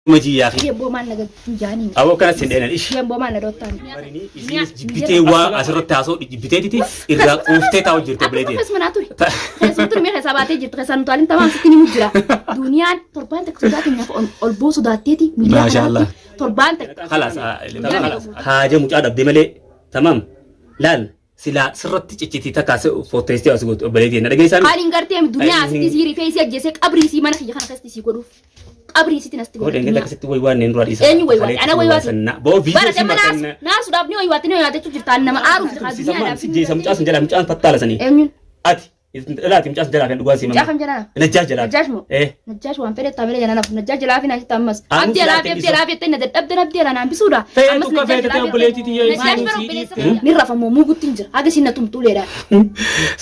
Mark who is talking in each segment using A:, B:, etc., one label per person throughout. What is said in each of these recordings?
A: Majii yaa akhi.
B: Yemboo maal na gaddu jaanii.
A: Aboo akkana sin dheenan ishi.
B: Yemboo maal na dottaan.
A: Barini isiinis jibbitee waa asirratti haasoo jibbiteetiti irraa quuftee taa'u jirti
B: Akka
A: obboleetii.
B: keessuma naa ture. Keessuma ture mee keessaa baatee jirti keessaa nuti waliin tamaam sitti ni mujjira. Duniyaan torbaan takka sodaa keenyaaf ol boo sodaatteeti miidiyaa
A: Maasha Allah.
B: kanarratti torbaan takka.
A: Kalaas kalaas haaja mucaa dhabde malee tamaam laal silaa sirratti ciccitii takkaa fotteessitee as gootu obboleetii na dhageessaa.
B: Kan hin gartee duniyaa asitti sii rifee isii ajjeesee qabrii isii mana kiyya kana keessatti sii godhuuf. Qabrii isitti nasti
A: Godhe
B: godha.
A: engada akkasitti way waan neen dura dhiisa.
B: Eenyu way waate? Ana way waate?
A: Boo viidiyoo
B: Bara
A: si
B: nama
A: markan.
B: naasuudhaaf ni way waate ni way waate jechuun jirta nama aaruuf jira duniyaadhaaf.
A: Si jeesa mucaa sun jalaa mucaan fattaala sanii.
B: Eenyuun?
A: Ati dhalaati mucaa sun jalaa kan dhugaa si
B: Mucaa kam jalaa?
A: Najjaash jalaa.
B: Najjaash moo?
A: Eh.
B: Najjaash waan fedhe taamela jalaa naaf Najjaash jalaa fi naasitti ammas.
A: Anu
B: Abdii alaa fi
A: silaa
B: abdii alaa fi jettee na dadhabde abdii alaa naan bisuudha.
A: Feetu
B: Ammas
A: ka
B: Najjaash
A: feete
B: jalaa fi
A: obboleettii tiyya
B: Najjaash
A: isiin
B: bara
A: si
B: obboleessa
A: dhiifte.
B: kiyya. Ni rafamoo muugutti hin jira. Haga isin na tumtuuleedha.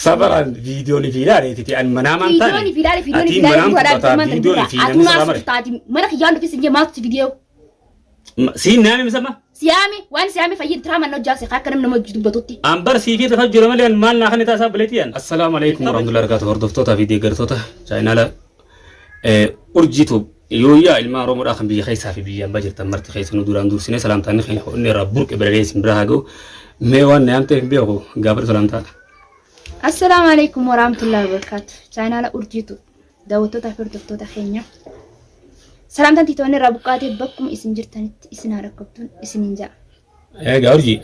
A: Sabaraan viidiyoon fi ilaaleetiti an manaa maan taane.
B: Fiidiyoon fi ilaale fiidiyoon fi
A: Atiin
B: ilaale
A: manaan
B: duraa
A: fudhataa
B: dhaabbii
A: viidiyoon fi
B: Atuu
A: namni sirraa
B: naaf
A: mare.
B: taati mana kiyyaan dhufis hin jee maaltu si fidee
A: Siin naami misama.
B: siyaame waan siyaame fayyin tiraa manna hojjaase akka namni nama hojii dubbatutti.
A: An bar siifii lafa jira malee an maal naa kan taasaa obboleettii an. Assalaamu alaikum warahmatullahi wabarakatuh hordoftoota fi deeggartoota chaayinaala urjii tuub yooyyaa ilmaan Oromoodhaa kan biyya keessaa fi biyya ambaa jirtan marti keessa nu duraan dursinee salaamtaan keenya hodhne irraa burqe baralee isin bira haa ga'u mee waan na yaamteef hin beeku gaafadhu salaamtaa.
B: Assalaamu alaikum warahmatullahi wabarakatuh. Chaayinaala urjiitu daawwattootaa fi hordoftoota keenya. Salaamtaan tiitoonni irraa buqqaatee bakkuma isin jirtanitti isin haa dhaqqabtuun isiniin ja'a.
A: Egaa urjii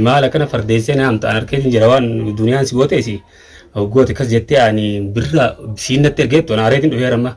A: maal akkana fardeessee na amta an harkeetiin jira waan duniyaan si gooteesi goote kas jettee ani birra siin natti ergeettu ana areetiin dhufeera amma.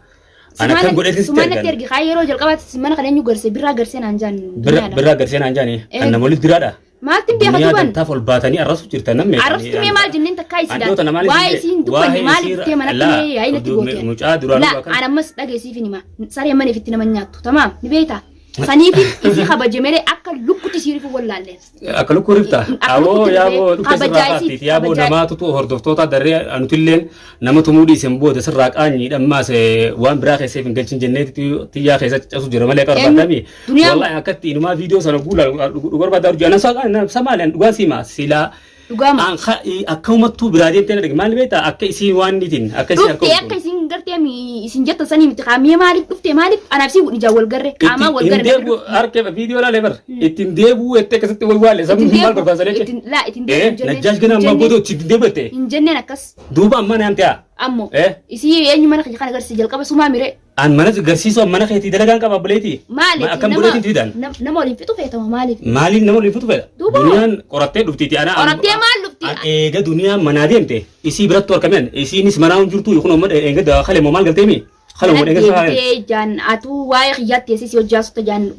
A: An akkam godheetiin sitti
B: Sumaan natti
A: ergan.
B: erge kaa yeroo jalqabaatti mana kana eenyu garse birraa garsee naan jaan
A: Birra
B: duniyaadha.
A: birraa garsee naan jaani
B: Eh.
A: kan nama walitti diraadha.
B: Maaltiin beeka
A: Duniyaa
B: duban?
A: dantaaf ol baatanii arrabsu jirtan namni.
B: Arrabsitu mee maal jenneen takkaa
A: Andoota
B: isiidhaan.
A: nama maaliif
B: Waa'ee
A: jette?
B: isiin dubbanne
A: Waa'ee
B: maaliif
A: isii
B: dhuftee manatti
A: laa,
B: mee yaa'ii natti goote?
A: Mucaa duraanuu
B: Laa
A: akkan-
B: an ammas dhageessiif hin hima. Saree mana ifitti nama nyaattu. Tamaam ni beektaa? Saniif isii kabaje malee akka lukkutti isii rifuu wallaalleen.
A: Akka lukkuu rifta.
B: Akka
A: Aboo
B: lukkuutti
A: yaaboo
B: rifee
A: dhukkee sirraa
B: kabajaa isii
A: kaaftiiti. Yaaboo
B: kabajaa
A: namaatu tu hordoftoota darree anutilleen nama tumuu dhiisen booda sirraa qaanyiidha ammaas waan biraa keesseef hin galchin jennee xiyyaa keessa caccasu jira malee
B: Eenyu?
A: qarbaadami.
B: Duniyaan
A: Wallahi akkatti inumaa viidiyoo sana guula dhuga barbaadaa hojii. Anan samaali an dhugaa siima silaa
B: dhugaama.
A: an akka umattuu biraa deemtee na dhage maal beektaa akka isiin waan nitiin akka isiin harka
B: Dhuftee akka isin gartee isin jettan sanii miti qaamee maaliif dhuftee maaliif anaaf si ijaan wal garre qaamaan wal
A: Ittiin
B: garre.
A: deebi'u harkee viidiyoo laalee bar ittiin deebi'u jettee akkasitti wal waalle sabni maal barbaadan jechuudha.
B: Ittiin laa ittiin deebi'u hin jenneen.
A: Najjaash gana ammaa booda ittiin deebi'atte.
B: Hin jenneen akkas.
A: Duuba ammaa naan ta'a.
B: Ammoo isii eenyu mana kiyya kana agarsiise jalqaba sumaa miree.
A: An mana garsiisuu mana keetii dalagaan qaba obboleetii.
B: Maali?
A: Akkam godheetiin fidan?
B: Nama waliin fixu feetama maaliif?
A: Maaliin nama waliin fixu fedha?
B: Duuba.
A: Duniyaan qorattee dhuftiiti ana.
B: Qorattee maal dhufti?
A: An eega duniyaan manaa deemte isii birattu argameen isiinis manaa hin jirtu kun amma eega kale moo maal galteemi? Kale moo
B: Mana
A: eega saa
B: deemtee jaan atuu waa'ee kiyyaatti teessee si hojjaa sutta jaan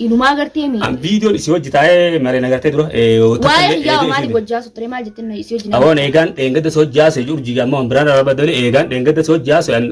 B: inumaa gartee mi?
A: An viidiyoon isii hojii taa'ee maree nagartee dura.
B: Waa'ee kiyyaa maaliif hojjaa sutta maal jettee isii hojii
A: Aboon eegaan dheengadda si hojii haasa'e jiru jigamma waan biraan araba dole eegaan dheengadda si hojii haasa'e an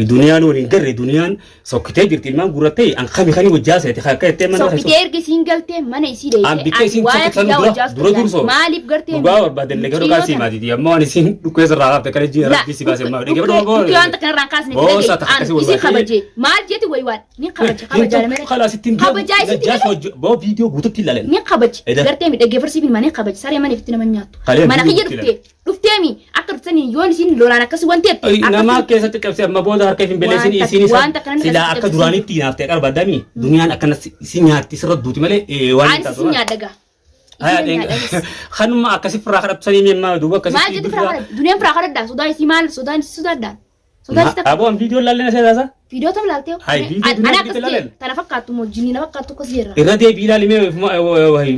A: duniyaan waliin garre duniyaan sokkitee jirti ilmaan gurrattee an kami kani hojii haasa'e akka jettee mana
B: Sokkitee erga isiin galtee mana isii
A: An
B: deeyte
A: bikka isiin
B: waa'ee
A: sokkitan
B: kiyyaa
A: dura
B: hojjaa
A: dura
B: sutta
A: dursoo
B: maaliif gartee
A: dhugaa barbaadan dhagee dhugaa sii maatiiti amma waan isiin dhukkee sirraa hafte kana ji'a rabbii si baase amma dhagee dhugaa
B: Dhukkee waan takka irraan kaasne
A: Boosa takka
B: an
A: akkasii wal
B: isii
A: baatee.
B: kabaje maal jeeti wayi waan ni kabaje kabajaa malee
A: Kalaas ittiin
B: kabajaa isitti
A: Najjaash hojii boo viidiyoo guututti ilaalan.
B: ni kabaje
A: Eda.
B: gartee mi dhaggeeffarsiif hin ni kabaje saree mana ifitti nama nyaattu
A: Kalee
B: mana kiyya
A: viidiyoo
B: dhuftee dhufteemi akka dhuftanii yoon isin lolaan akkasi wanti jette
A: Nama keessatti cabse amma booda harka hin belleessin
B: Waan
A: isiin
B: waan takka namni
A: silaa
B: keessatti
A: akka
B: cabse
A: duraanitti naaftee qarbadami duniyaan akkana si nyaatti sirra duuti malee waan
B: ani si nyaadha gaa.
A: Haya kanuma akkasi firaa kadhabsanii mi'ammaa duuba akkasi.
B: Maal jetti firaa kadhadha duniyaan firaa kadhadha sodaa isii maal sodaan isii sodaadha. Sodaa isii takka
A: Aboo an viidiyoo laallee na seetaasa.
B: viidiyoo tam laaltee
A: Hai, viidiyoo
B: ana
A: duniyaan
B: akkas
A: viidiyoo
B: jee
A: laaleen.
B: tana fakkaattu moo jinnii na fakkaattu akkas jeerra.
A: Irra deebii ilaalimee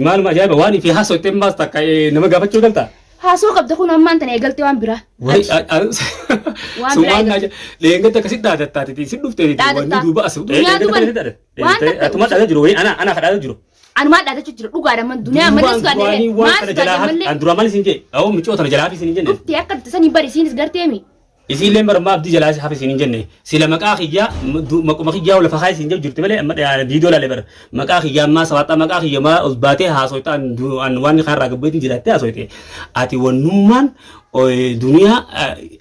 A: maaluma ajaa'iba waan ifii haasoo ittiin baas takka nama gaafachuu galta.
B: Haasoo qabda kun ammaan tana eegaltee waan biraa.
A: Wayi
B: Waan biraa
A: sumaan
B: eegalte.
A: leengatti akkasitti dhaadattaati si dhufte wanni
B: Dhaadatta.
A: duuba as
B: Duniyaa duuban waan takka
A: atuma dhaadaa jiru wayi ana ana kadhaadaa jiru.
B: Anumaa dhaadachuu jira dhugaadha man duniyaa malee
A: Duubaan
B: sodaadhe
A: duraanii waan
B: maal
A: kana jalaa
B: sodaadhe
A: hafi
B: malee
A: an duraa maal isin jee awoo micoo tana jalaa hafi isin hin jenne.
B: dhuftee akka dhufte sanii bari isiinis garteemi.
A: Isiillee bara maaf di jalaa hafi isin hin jenne sila maqaa kiyyaa maquma kiyyaa lafa kaa isin jedhu jirti malee amma viidiyoo laalee bara maqaa kiyyaa ammaa sabaaxaa maqaa kiyya maa ol baatee haasoyta an waan kanarraa gabbeetiin jiraattee haasoyte ati wannummaan duniyaa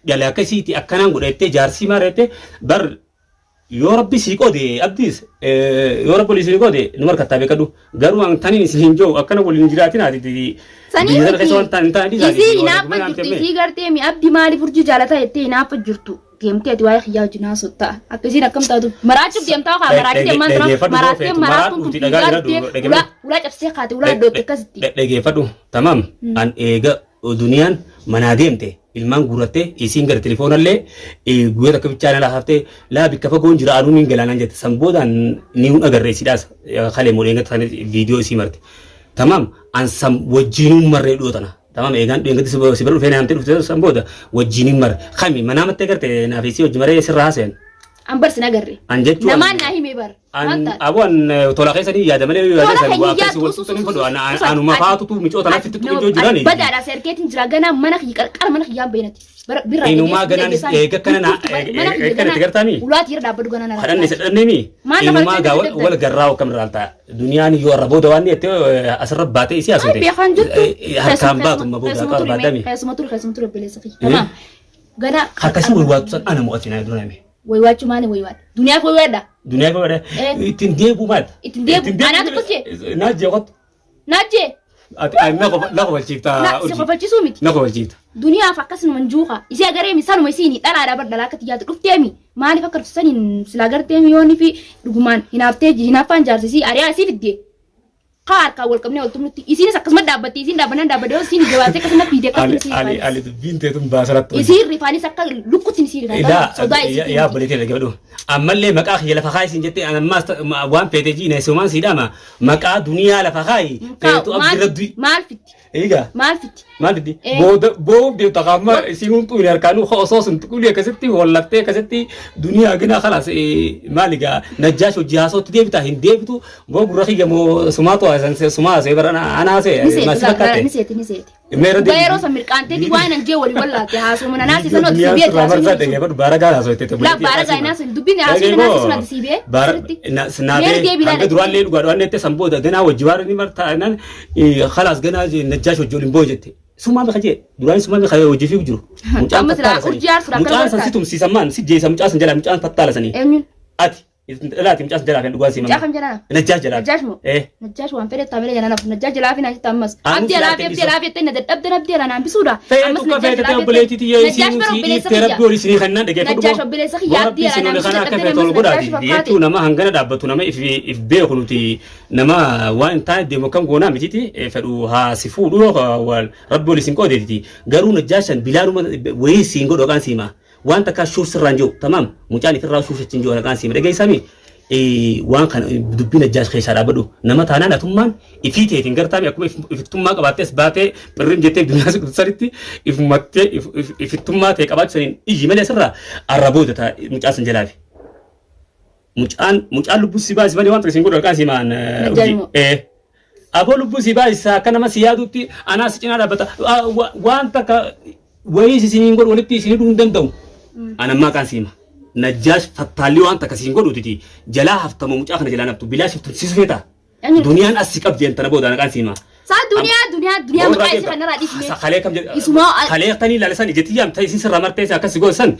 A: dhala akkasiiti akkanaan godhattee jaarsii maa reette bar yoo rabbi sii qoode abdiis yoo rabbi olii sii qoode nu harkattaa beekadhu garuu an taniin isin hin jiru akkana waliin jiraatin ati
B: Sanii
A: biyya sana keessa waan ta'an hin ta'an dhiisaa
B: Isii hinaafa jirtu isii gartee mi abdi maaliif urjii jaalataa jettee hinaafa jirtu. Deemtee ati waa'ee kiyyaa wajjin haasoftaa. Akka isiin akkam taatu maraachuuf deemtaa kaa maraachuu deemaan tura
A: Dhaggeeffadhu
B: maraattee
A: feetu
B: maraatuun tun
A: maraadhuuti dhagaa
B: fiigaa
A: jira
B: dhuftee
A: dhaggeeffadhu.
B: ulaa ulaa cabsee kaate ulaa iddootti akkasitti.
A: Dhaggeeffadhu tamam an eega duniyaan manaa deemte ilmaan guurrattee isiin gara telefoonallee guyyaa takka bichaa na laaftee laa bikka fagoon jira aduun hin galaanaan jette san boodaan ni hun agarre isiidhaas kalee moo dheengatta sana viidiyoo isii marte tamam an san wajjiinuun marree dhiyoo tana tamam eegaan dheengatti si bira dhufee naamtee dhufte san booda wajjiiniin marre kami manaa mattee garte naaf isii wajji maree sirraa haasa'an
B: An bar sin agarre.
A: an jechuun
B: Namaan naa hime bar. Maal
A: An
B: taate?
A: abu an tola keessa ni yaada malee yoo
B: Tola
A: yaada san
B: keenya
A: waa akkasii
B: yaaddu
A: wal tuqxanii fedhu anuma faatutu micoota
B: Ati
A: natti tuqu ijoo jirani.
B: badaadha serkeetiin jira ganaa mana kiyya qarqara mana kiyyaan bahinati. Birraa
A: Inumaa ganaan eega kana na eega kana itti gartaami.
B: Ulaati irra dhaabbadhu ganaa na
A: Kadhanne isa dhannemi.
B: Maal lafa
A: Inumaa gaa
B: irratti
A: wal garraa akkam irraa ta'a. Duniyaan yoo arra booda waan jettee asirra baatee isii haasofte.
B: Beekan jirtu.
A: Harkaan baatu ma booda akka barbaadame.
B: Keessuma ture keessuma ture obboleessa kiyya. Tamaam. Ganaa
A: Harkasii wal waatu san ana mo'ati naa dura name.
B: Waywaachuu maali waywaadha? Duniyaaf waywaadha.
A: Duniyaa koo
B: Eh.
A: ittiin deebi'u maal?
B: Ittiin deebi'u. Anaatu qotee.
A: Naa jee qottu.
B: Naajjee.
A: Ati na kofalchiifta.
B: Na si kofalchiisuu miti.
A: Na kofalchiifta.
B: Duniyaaf akkasuma njuuqa. Isii agaree sanuma isiin dhalaadha bar dhalaa akkatti yaadu dhufteemi. Maaliif akka dhuftu saniin silaa garteemi yoonni fi dhugumaan hinaaftee hinaaffaan jaarsisii ari'aa isii fiddee. Kaa harkaan wal qabnee wal tumnutti isiinis akkasuma dhaabbatti isiin dhaabbannaan dhaabbadde yoo isiin jabaatee akkasuma fiidee
A: Ali
B: akkasuma
A: ali
B: isii
A: ali dubbiin teetun baasarratti.
B: isiin rifaanis akka lukkutti isii
A: Ilaa
B: rifaan sodaa isii
A: yaa obboleettii dhaggeeffadhu. Ammallee maqaa kiyya lafa kaayi siin jettee an ammaas waan feetee jiina sumaan sii dhama maqaa duniyaa lafa kaayi feetu abdi rabbi.
B: Maal fitti
A: Egaa
B: maal fitti
A: maal fitti
B: Eh.
A: booda boo'uuf deemta qaama isiin huntuu hin harkaanuu osoo sun tuqulee akkasitti hollattee akkasitti duniyaa gina kalaas maal egaa najjaash hojii haasootti deebita hin deebitu boo gurra kiyya moo sumaatu sumaa haasee bara ana haasee
B: ni seeti
A: maal si fakkaate.
B: ni seeti ni seeti.
A: Meera
B: Dhugaa yeroo san mirqaanteeti waan an jee walii wallaalte haasoo mana naasii sanoo
A: Duniyaan
B: sibee
A: sirraa marsaa
B: haasoo
A: dhaggeeffadhu baara gaara haasoo itti
B: La baara gaa'inaa sun dubbiin haasoo naasii sun ati sibee sirriitti.
A: Naafee hanga duraallee dhugaa dhugaan jettee san booda ganaa wajji baara ni martaa naan khalaas ganaa najjaash wajji waliin boo jette. Sumaa meeqa jee duraan sumaa meeqa hojii fiigu jiru. Mucaan
B: Amma silaa
A: fattaala sanii.
B: urjii aarsuudhaaf
A: Mucaan
B: kana
A: san si
B: bartaate.
A: tumsiisan maan si jeessa mucaan san jalaa mucaan fattaala sanii.
B: Eenyuun?
A: Ati dhalaati mucaan san jalaa kan dhugaan
B: Mucaa kam jalaa?
A: Najjaash jalaa.
B: Najjaash moo?
A: Eh.
B: Najjaash waan fedhe taamee jalaa naaf Najjaash jalaa fi naaf ammas.
A: Anu
B: Abdii
A: silaa
B: alaa fi abdii alaa fi jettee na dadhabde abdii alaa naan bisuudha.
A: Feetu ka feete ta'e obboleettii tiyya
B: Najjaash
A: isiin
B: bara
A: sii
B: obboleessa
A: dhiiftee rabbi
B: kiyya.
A: olii isinii kennaan dhaggeeffadhu.
B: Najjaash obboleessa kiyya
A: Boo
B: abdii
A: rabbi
B: alaa
A: isin
B: naan
A: olii
B: bisuu
A: kana akka
B: dadhabde
A: feete ol
B: ammas
A: godhaati.
B: Najjaash fakkaate.
A: Jechuun nama hangana dhaabbatu nama if beeku nuti nama waan hin taane deemu akkam goonaa mititi fedhu haa si fuudhu yoo rabbi olii isin qoodeetiti. Garuu najjaashan bilaanuma wayii siin godhu haqaan siima. Waan takkaa shuuf sirraan jiru tamaam mucaan ifirraa shuuf achiin jiru haqaan siima dhageessaami. Waan kana dubbii najjaash keessaa dhaabbadhu nama taanaan atummaan ifii teetiin gartaami akkuma ifittummaa qabaattees baatee phirrin jettee duniyaa si sanitti ifumattee ifittummaa ta'e qabaachuu saniin iyyi malee asirraa arra booda ta'a mucaa san jalaafi. Mucaan mucaan lubbuu si baasi malee waan tokko siin godhu harkaan si maan.
B: Najjaash moo?
A: Aboo lubbuu si baasisa akka nama si yaadutti anaa si cinaa dhaabbata waan takka wayii si siin godhu walitti isin hidhuu hin danda'u. Anammaa kaan siima. Najjaash fattaalli waan takka siin godhutiti jalaa haftama mucaa kana jalaa naftu bilaa shiftu si sufeeta.
B: Eenyu?
A: Duniyaan as si qabdi tana booda anaqaan siima.
B: Saa duniyaa duniyaa duniyaa maqaa isii kanarraa dhiisne.
A: Kalee kam jedha.
B: Isumaa
A: Kalee tanii ilaale san ijatti yaamta isin sirraa martee akkas si goosan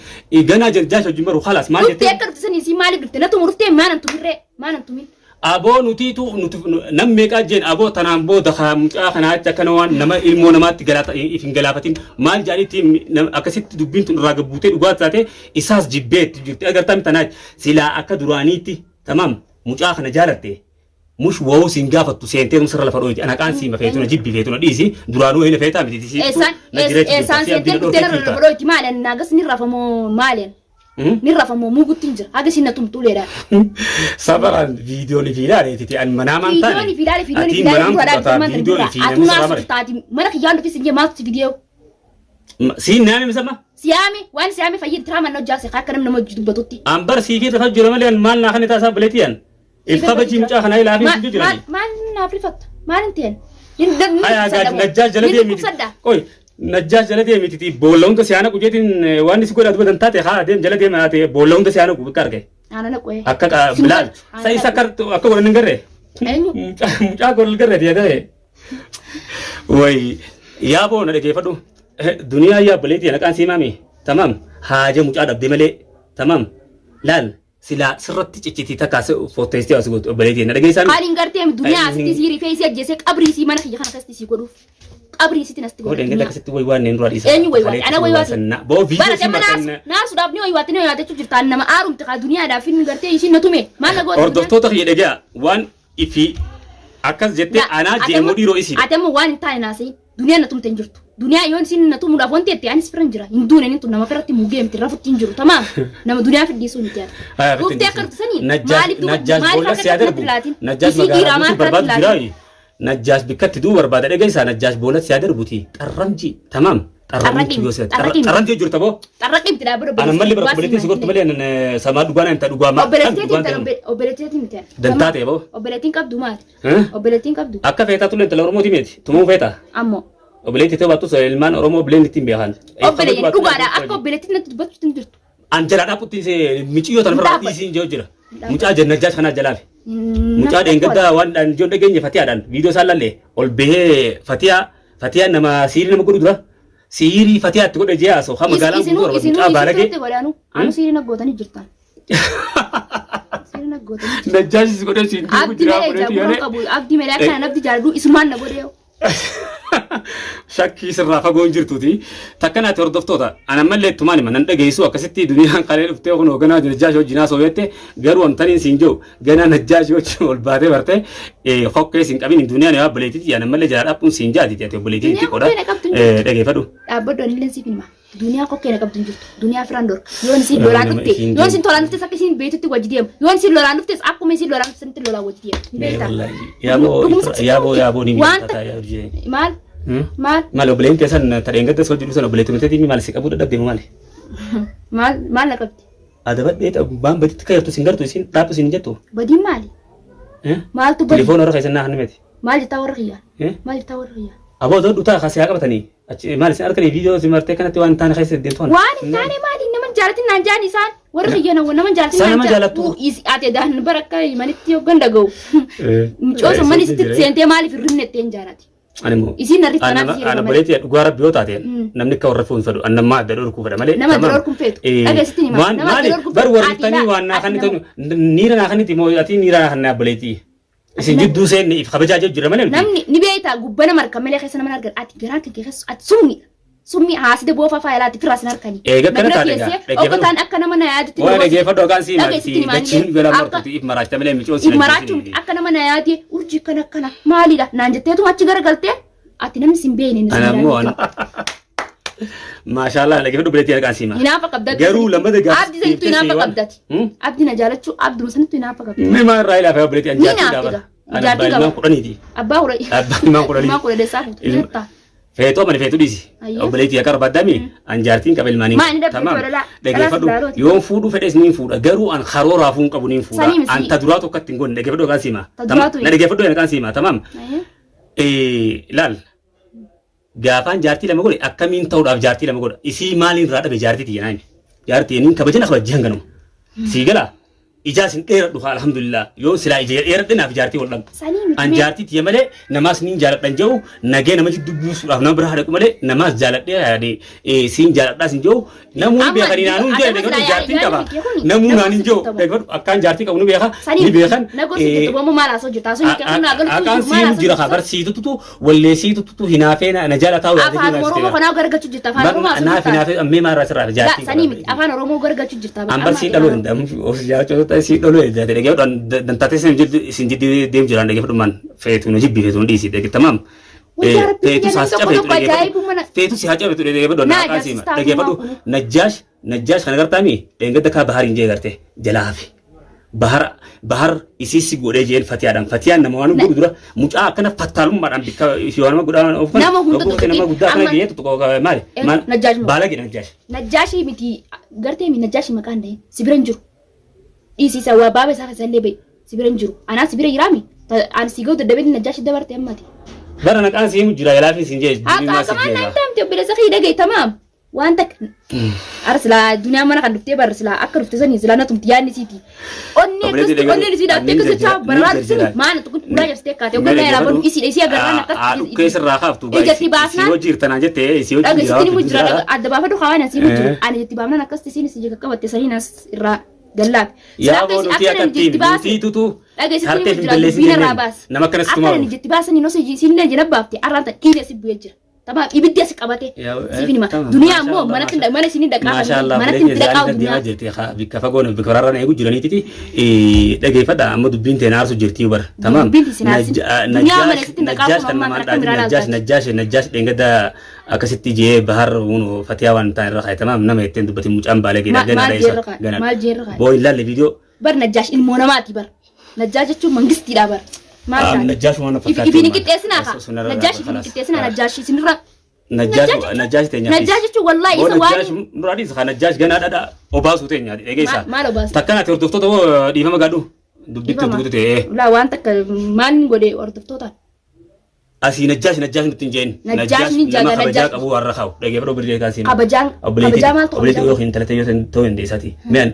A: ganaa jajjaash wajjin maru khalaas maal
B: Dhuftee
A: jettee.
B: akka dhufte sanii isii maaliif dhufte? Natu murtee maanan tumirree maanan tumin.
A: Aboo nutiitu nuti nam meeqaa jeen aboo tanaan booda kaa mucaa kanaa achi akkana waan nama ilmoo namaatti galaata if hin galaafatin maal jedhanitti akkasitti dubbiin tun irraa gabbuutee dhugaa taate isaas jibbeetti jirti agartaa tanaa silaa akka duraaniitti tamaam mucaa kana jaalatte mush wawuu siin gaafattu seentee sirra lafa dhooyti ana qaan siima feetuna jibbi feetuna dhiisi duraanuu hin feetaa miti siittu
B: Eessaan
A: na jireetti jirta
B: eessaan
A: si abdii
B: seentee
A: na
B: dhuftee
A: dhorkee
B: narra
A: jirta.
B: lafa dhooyti maali? Naagas ni rafamoo maali? Ni rafamoo muugutti hin jira. Haga isin na tumtuuleedha.
A: Sabaraan viidiyoon fi ilaaleetiti an manaa maan taane.
B: Viidiyoon fi ilaale viidiyoon fi
A: Atiin
B: ilaale
A: manaan
B: dura
A: fudhataa
B: dhaabbatee
A: viidiyoon fi
B: Atuu
A: namni sirraa
B: naaf
A: mare.
B: taati mana kiyyaan dhufis hin jee maaltu si viidiyoo.
A: Siin naame misama.
B: Siyaame waan siyaame fayyad tiraaman na hojjaase akka namni nama hojii dubbatutti.
A: An bar sii fi rafa jira malee an maal naa kana taasaa buleetii an. If kabajii mucaa kanaa ilaafii hin jirani.
B: Maal naaf rifatta? Maal hin ta'en?
A: Haya gaaj najjaash jala deemiti. Qoy najjaash jala deemiti boolla hunda siyaana qujeetiin waan si godhaa dubatan taate haa deem jala deema taate boolla hunda siyaana qu bikka arge.
B: Aanana qo'ee.
A: Akka bilaal sa isa akka akka godhan hin garree.
B: Eenyu?
A: Mucaa godhan hin garree ta'e. Way yaa boo na dhageeffadhu. Duniyaa yaa obboleettii naqaan simaami. Tamam haaja mucaa dhabde malee. Tamam laal silaa sirratti ciccitii takka fotteessitee as gootu obboleettii na dhageessaa.
B: Maal hin gartee duniyaa asitti sii rifee isii ajjeesee qabrii isii mana kiyya kana keessatti sii godhuuf. Qabrii isitti nasti
A: Koo
B: godha.
A: dengedda akkasitti way waan duraa dhiisa.
B: Eenyu way waate? Ana way waate?
A: Boo viidiyoo
B: Bara
A: si
B: amma
A: martan.
B: naasuudhaaf ni way waate, ni way waate jechuun jirta. Nama aarumti kaa duniyaadhaaf inni gartee ishiin na tume. Maal na goote?
A: Hordoftoota kiyya dhagaa waan ifi akkas jettee anaa jeemoo dhiiroo isiidha.
B: Ati amma waan hin taane naasee duniyaan na tumte hin jirtu. Duniyaa yoon isin na tumuudhaaf wanti jette anis firan jira. Hin duune inni tun nama firatti mugee miti rafutti hin jiru. Tamaam. Nama duniyaa fiddiisuu miti ati. Dhuftee akka dhufte sanii maaliif duuba
A: Najjaas
B: maaliif
A: boolla
B: akka
A: si
B: natti
A: darbu.
B: laatin?
A: Najjaas
B: Isii dhiiraa
A: magaalaa
B: maal
A: guutuu barbaadu
B: kanatti laatin?
A: jiraayi. Najjaas bikkatti duu barbaada dhageessaa Najjaas boolla si darbuti. Xarramji tamaam. Xarramji yoo si
B: Xarraqi.
A: xarramji jirta boo.
B: Xarraqi miti dhaabbata.
A: Ana malli bara obboleettiin si gortu malee anan samaa dhugaa naan ta'a dhugaa maa kan dhugaan ta'e.
B: Obboleettiin miti.
A: Dantaa ta'e boo.
B: Obboleettiin qabdu maali? Obboleettiin qabdu
A: Akka feetaa tullee intala Oromooti miti. Tumuu feetaa.
B: ammoo.
A: Obboleettii ta'uu baattus ilmaan Oromoo bileen ittiin beekan.
B: Obboleettiin dhugaadha akka obboleettiin natti dubbachuutti hin jirtu.
A: An jalaa dhaqutti miciyyoo tan ofirraa dhiisiin jiru jira. Mucaa Najjaash kanaa jalaafi. Mucaa dheengaddaa waan dhaan ijoon dhageenye Fatiyaadhaan viidiyoo isaan lalle ol bahee Fatiyaa Fatiyaa nama siirii nama godhu dura siirii Fatiyaa itti godhe jee haasoo ha magaalaan guutuu barbaadu
B: Isinuu
A: mucaa
B: isinuu
A: baalagee.
B: itti godhaanu anu siirii naggootanii jirtan. Siirii naggootanii jirtan.
A: Najjaashis godhe siin duubu
B: Abdi
A: jira
B: malee
A: godheeti
B: ija gurra
A: yalee.
B: qabu abdi malee akkanaan abdi jaaladhu isumaan na godhee.
A: Shakkii sirraa fagoo hin jirtuuti. Takka naati hordoftoota an ammallee ittumaan hima nan dhageessu akkasitti duniyaan kalee dhuftee kun hoogganaa Najjaash wajjin haasoo jette garuu amtaniin siin jiru ganaa Najjaash wajjin ol baatee barte hokkee siin qabin duniyaan yaa obboleettiiti an ammallee jalaa dhaphuun siin jaati ati obboleettiiti
B: Duniyaan
A: xiqqoodha.
B: kokkee na qabdu hin jirtu.
A: Dhageeffadhu.
B: Dhaabbadhu anillee siif hima. Duniyaa kokkee na qabdu hin jirtu. Duniyaa firaan dhorka. Yoon isin lolaan
A: Nama
B: dhufte,
A: isiin
B: yoon isin tolaan dhuftes akka isin beektutti wajji deema. Yoon isin lolaan dhuftes akkuma isin lolaan dhufte sanitti lolaan wajji deema. Hin beektaa?
A: Yaaboo
B: Dhuguma sitti
A: yaaboo yaaboo ni
B: Waan
A: miidhataa yaa urjii.
B: Maal? Maal?
A: Maal obboleen keessan tadheen gadda soo jiru sana obboleettii miteetii maal si qabuu dadhabde maali?
B: Maal maal na qabdi?
A: Adabadhee waan baditti kayyartu sin gartu isin dhaabtu sin jettu.
B: Badiin maali? Maaltu badi?
A: Telefoon warra keessan naa hannimeeti.
B: Maal jettaa warra kiyyaan? Maal jettaa warra kiyyaan?
A: Aboo dhodhu taa kasii haa qabatanii. Achi maal isin harkanii viidiyoo si martee kanatti waan hin taane keessa deemtu kana.
B: Waan hin taane maali? Nama hin jaalatin naan jaan isaan. Warri kiyya nama hin jaalatin
A: Isaan
B: naan
A: nama
B: jaan.
A: jaalattu.
B: Ati daan bara akka manitti hoggan dhaga'u. Mucoo sun mana isitti seentee maaliif hirribne itti hin jaalati?
A: Ani immoo.
B: Isiin narri kanaaf isii
A: Ana
B: hirriba malee.
A: obboleetti dhugaa rabbi yoo taate namni akka warra fuun fedhu annammaa adda dhorkuu fedha malee.
B: Nama adda dhorkuun feetu. Dhageessitti hima.
A: Waan
B: Nama adda
A: maali
B: dhorkuun
A: bar
B: feetu.
A: warri
B: Ati
A: tanii
B: laa-
A: waan naa
B: ati
A: kan
B: nama-
A: niira naa kanitti moo ati niira naa kan obboleetti. Isin jidduu seenne if kabajaa jiru jira malee. nuti.
B: Namni ni beektaa gubbana marka malee keessa nama argan ati garaan kan keessa ati summiidha. Summii haasida boofaa faayilaati firraas hin harkanii.
A: Eega akkana
B: Na bira
A: taate egaa,
B: keessee
A: dhaggeeffadhu.
B: okkotaan akka nama na yaadutti
A: Waan dhaggeeffadhu haqaan sii
B: Dhageessitti
A: maati.
B: himaa
A: Dachiin
B: illee
A: gara
B: akka-
A: martuuti if maraachita malee micoon si
B: If maraachuu miti akka nama na yaadee urjii kana akkana maalidha naan jetteetuma achi garagaltee ati namni sin beekne inni sin
A: Ana immoo
B: yaaddu.
A: ana. Maashaallah dhaggeeffadhu bileetii haqaan sii maati.
B: Hinaafa qabdati.
A: Garuu lammata gaafa
B: Abdi sanittu hinaafa qabdati. Abdi na jaalachuu abduma sanittu hinaafa qabdati.
A: Mee maal irraa ilaafa obboleettii an
B: Ni
A: jaartii
B: naafti
A: dhaaba.
B: gaa.
A: Ana
B: Jaartii
A: abbaa ilmaan
B: qaba.
A: kudhaniiti.
B: Abbaa hura.
A: Abbaa ilmaan kudhanii.
B: Ilmaan kudha deessaa fuutu.
A: Ilma-
B: Jettaa.
A: Feetoo mani feetu dhiisi.
B: Ayyee.
A: Obboleettii akka barbaadami an jaartiin qaba ilmaanii.
B: Maa inni dhabdee tola laa.
A: Dhaggeeffadhu
B: Dhalaas laaluuti.
A: yoon fuudhuu fedhes niin fuudha garuu an karooraafuu hin qabu niin fuudha.
B: Sanii misi.
A: An ta duraa tokkotti hin goone dhaggeeffadhu haqaan siima.
B: Ta duraatu
A: Na dhaggeeffadhu haqaan siima tamaam.
B: Ayyee.
A: Laal gaafaan jaartii lama godhe akkamiin ta'uudhaaf jaartii lama godha isii maaliin irraa dhabe jaartii tiyya naan jaartii niin kabajana kabajji hanganuma sii galaa Ijaas hin dheeradhu kaa alhamdulillah yoo silaa ija dheeradhe naaf jaartii wal dhabna.
B: Sanii miti
A: An
B: mee.
A: jaartii tiyya malee namaas niin jaaladhan jedhu nagee nama jidduu buusuudhaaf nama bira haa dhaqu malee namaas jaaladhee yaade siin jaaladhaas hin jedhu namuu ni
B: Amma
A: beekanii naanuu hin
B: adama
A: jedhan
B: silaa
A: jaartiin
B: yaada
A: qaba
B: kee kuni
A: namuu
B: nama
A: naan hin jedhu
B: gorsitu
A: dhaggeeffadhu akkaan jaartii qabu ni beeka
B: Sanii
A: ni beekan
B: na gorsitu bomo maal haasoo jirta haasoo hin kennu naa galtuu
A: Aqaan
B: jiru maal
A: siin
B: haasoo
A: jira kaa
B: jirta.
A: bar siitutu wallee siitutu hinaafee na jaalataa yaadee
B: Afaan
A: jiru
B: Oromoo kanaa gargalchuu jirta afaan Oromoo haasoo
A: Naaf
B: jirta.
A: hinaafee ammee maarraa sirraa
B: La
A: jaartii
B: sanii miti afaan Oromoo gargalchuu jirta.
A: An bar siin dhaluu danda'amu of jaartii ta'e siin dhaluu danda'e dhaggeeffadhu dantaatee siin jidduu deemu jiraan dhaggeeffadhu feetu na jibbi feetu na dhiisi dhaggeeffadhu tamaam.
B: Wayyaa Rabbi
A: Feetu
B: kiyya
A: saas
B: namni tokko
A: cafeetu
B: tokko ajaa'ibuu mana.
A: Feetu si haa cafeetu dhaggeeffadhu
B: Na
A: na qaasiima
B: ajaa'ibsiistaa
A: dhaggeeffadhu
B: kun.
A: Najjaash Najjaash kana gartaami dheengadda kaa bahariin jee garte jalaa hafe. Bahar bahar isii si godhee jeen fatiyaadhaan fatiyaan nama waan godhu dura mucaa akkana fattaalummaadhaan bikka isii waan nama godhaa of kana
B: Nama hunda
A: tokko nama
B: tuqee
A: guddaa akkana
B: amma-
A: gahee tuttuqoo maali
B: Eh,
A: maal
B: Najjaash moo?
A: baala jedha Najjaash.
B: Najjaashii miti gartee mi Najjaashii maqaan dhahin si bira hin jiru. Dhiisiisa waa baaba isaa keessa illee ba'i si bira hin jiru. Anaa si bira jiraami ani si ga'u dadhabee Najjaashii dabarte ammati.
A: Bara naqaan si himu jira yalaafin siin jee
B: Haa
A: dubbii maa si
B: qaama
A: jee
B: naan taamte obboleessa kee dhagaye tamaam. Waan takka ara silaa duniyaan mana kan dhuftee barra silaa akka dhufte sanii silaa na tumti yaadni isiiti. Onnee
A: Obboleetti
B: akkasitti
A: dhaggeeffadhu.
B: onneen isii dhaaftee
A: Ani
B: akkasitti
A: jarjara-
B: barraa
A: ni
B: dhufte
A: jarjara.
B: maana tuqun ulaa jabsitee kaate oggaa yaraa banu isiidha isii agarraan
A: Haa dhukkee
B: akkas
A: sirraa kaaftu
B: Ijatti baasnaan-
A: isii hojii jirtanaan jette isii hojii
B: Dhageessitti ni mujjira
A: jira.
B: adda baafadhu hawaan asii mujjiru
A: Eh.
B: ani itti baafnaan akkasitti isiin isii qabatte saniin as irraa gallaaf.
A: Yaa boo nuti akka ittiin nuti tutu
B: Dhageessitti ni
A: hartee fi
B: mujjira
A: balleessi
B: dubbiin irraa
A: jenneen
B: baasi.
A: nama akkanas
B: Akka
A: tumaa
B: inni itti baasanii osoo isiin illee jala baafte arraan tan dhiiga si bu'ee jira. Tamaam ibiddi as qabate. Siif hima. Duniyaa ammoo manatti mana isin dhaqaa
A: Maashaallah
B: manatti
A: bulee
B: dhaqaa
A: deemaa
B: duniyaa.
A: jirti bikka fagoon bikka waraaraan eegu jiraniititi dhageeffadha amma dubbiin tee naarsu jirti bara tamaam
B: Dubbiin isin aarsin. Duniyaa mana isitti dhaqaa
A: najjaash
B: kun
A: kan
B: ammaa
A: namaan
B: kana akka
A: dhaati
B: miraa
A: najjaash
B: laaltaati.
A: najjaash najjaash dheengadda akkasitti jee bahar fatiyaa waan ta'an irra kaa'e tamaam nama ittiin dubbatin mucaan baalee
B: Maal
A: gana
B: maal jeerra kaa'e? Maal jeerra kaa'e?
A: boo ilaalle viidiyoo
B: Bar Najjaash ilmoo namaati bar. Najjaash jechuun mangistiidha bar. Maal taate?
A: Najjaash waan
B: If ifi ni qixxeessinaa kaa. Najjaash ifi ni qixxeessinaa Najjaash isinirra.
A: Najjaash Najjaash teenya
B: Najjaash jechuun wallaahi isa waan
A: Najjaash nurraa dhiisa Najjaash ganaa dhadha obaasuu teenya dhageessa.
B: Maal obaasa?
A: Takkaan ati hordoftoota hoo dhiifama gaadhu dubbitti dubbitti ta'e.
B: Laa waan takka maal inni godhe hordoftootaan.
A: Asii Najjaash Najjaash nutti hin jeen.
B: Najjaash ni
A: nama
B: jaaga
A: kabajaa
B: Najjaash.
A: qabu warra kaa'u dhageeffadhu birree kaasiin.
B: Kabajaan kabajaa maaltu
A: Obboleettii
B: kabajaa?
A: yookiin intala ta'e yoo ta'uu dandeessaati. Mi'aan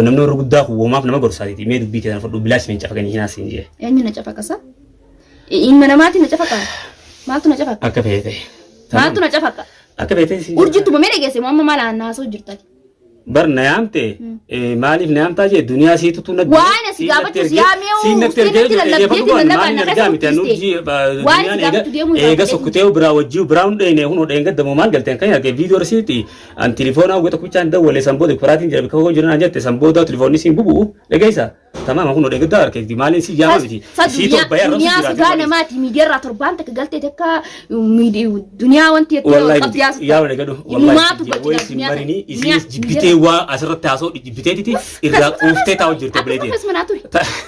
A: namni warra guddaa kun woomaaf nama gorsaati. Mee dubbii keessan fudhu bilaash min cafaqanii hin haasiin jee.
B: Eenyu na cafaqasa? Ilma namaati na cafaqa. Maaltu na cafaqa?
A: Akka feete.
B: Maaltu na cafaqa?
A: Akka feete siin.
B: Urjiitu mamee dhageesse moo amma maal haasa'u jirtati?
A: Bar na yaamte maaliif na yaamtaa jee duniyaa siitutu na
B: Waan asi gaafachuu si yaamee
A: siin natti
B: siin
A: ergee
B: natti lallabdeeti lallabaan na
A: argaa miti anu
B: keessa Waan asi
A: duniyaan
B: gaafachuu deemuu
A: eega sokkutee biraa wajjii biraa hun dheene hun dheengaddamoo maal galteen kan argee viidiyoo risiiti an tilifoonaa uwwata kuchaan dawwale san booda kuraatiin jira bikka hoo jiran jette san booda tilifoonni siin bubu'u dhageessa tamaama kun dheengaddaa argeeti maaliin si yaama miti sii torba yaa
B: Duniyaa
A: rabsi
B: sodaa namaati miidiyaarraa torbaan takka galtee takka duniyaa wanti jettee
A: wallahi
B: qabdi haasofta.
A: yaa wala gadu
B: Himumaatu
A: wallahi
B: gochi
A: way sin
B: duniyaa
A: marini
B: kana.
A: isinis jibbitee waa asirratti haasoo jibbiteetiti irraa quuftee taa'u jirte
B: Akkuma
A: bileetee.
B: keessuma naa ture.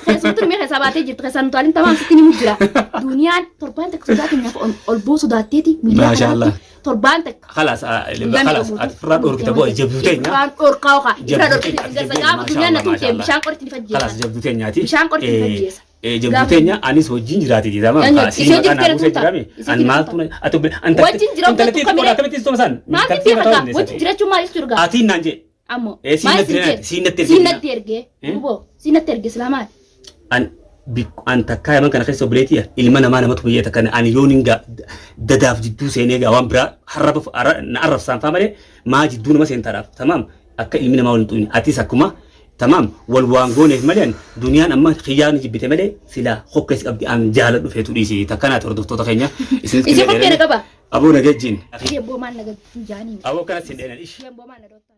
B: Keessuma ture mee keessaa baatee jirtu keessaa nuti waliin tamaam sitti ni mujjira. Duniyaan torbaan takka sodaa keenyaaf ol boo sodaatteeti miidiyaa
A: Maasha Allah.
B: kanarratti torbaan takka.
A: خلاص خلاص اتفرد اوركتا بو جبدوتين
B: Ifraan dhorkaa okaa. Ifraan
A: Jabduu
B: dhorkaa.
A: teenya,
B: Gaafa duniyaan na tumte
A: maasha
B: bishaan qorti ni
A: خلاص
B: fajjeessa.
A: جبدوتين نياتي
B: Bishaan qorti ni fajjeessa.
A: جبدوتين anis wajjin jiraati jedhama
B: Eenyu?
A: si
B: Ishee
A: maqaa naa
B: jirti
A: buusee
B: jedhamtu
A: jirami
B: Ishee
A: an
B: jirti
A: maaltu ati an
B: Wajjin jira
A: intalatti
B: kamire.
A: qodaa akkamitti istuma san
B: Maal sitti fagaa? Wajjin jiraachuun maal jechuudha gaa?
A: atiin naan jee
B: Ammoo.
A: Siin
B: Maal
A: natti
B: siin
A: ergee,
B: jedhe?
A: siin natti ergee.
B: Siin natti ergee.
A: Eh?
B: Guboo. Siin natti ergee silaa maal?
A: an an takkaa yaman kana keessa obboleettiya ilma namaa namatu biyya takka ani yoon hin dadaaf jidduu seenee gaa waan biraa harraba na arrabsaan faa malee maa jidduu nama seentaadhaaf tamaam akka ilmi namaa wal hin xuqne atis akkuma tamaam wal waan gooneef malee an duniyaan amma xiyyaan jibbite malee silaa hokkees qabdi an jaaladhu feetu dhiisi takkanaati hordoftoota keenya
B: Isii hokkee na qaba.
A: Aboo nagajjiin
B: Ishee boo maal na gajjuu jaanii.
A: aboo kanas hin dheenan ishi
B: Isheen boo maal na dhooftaa.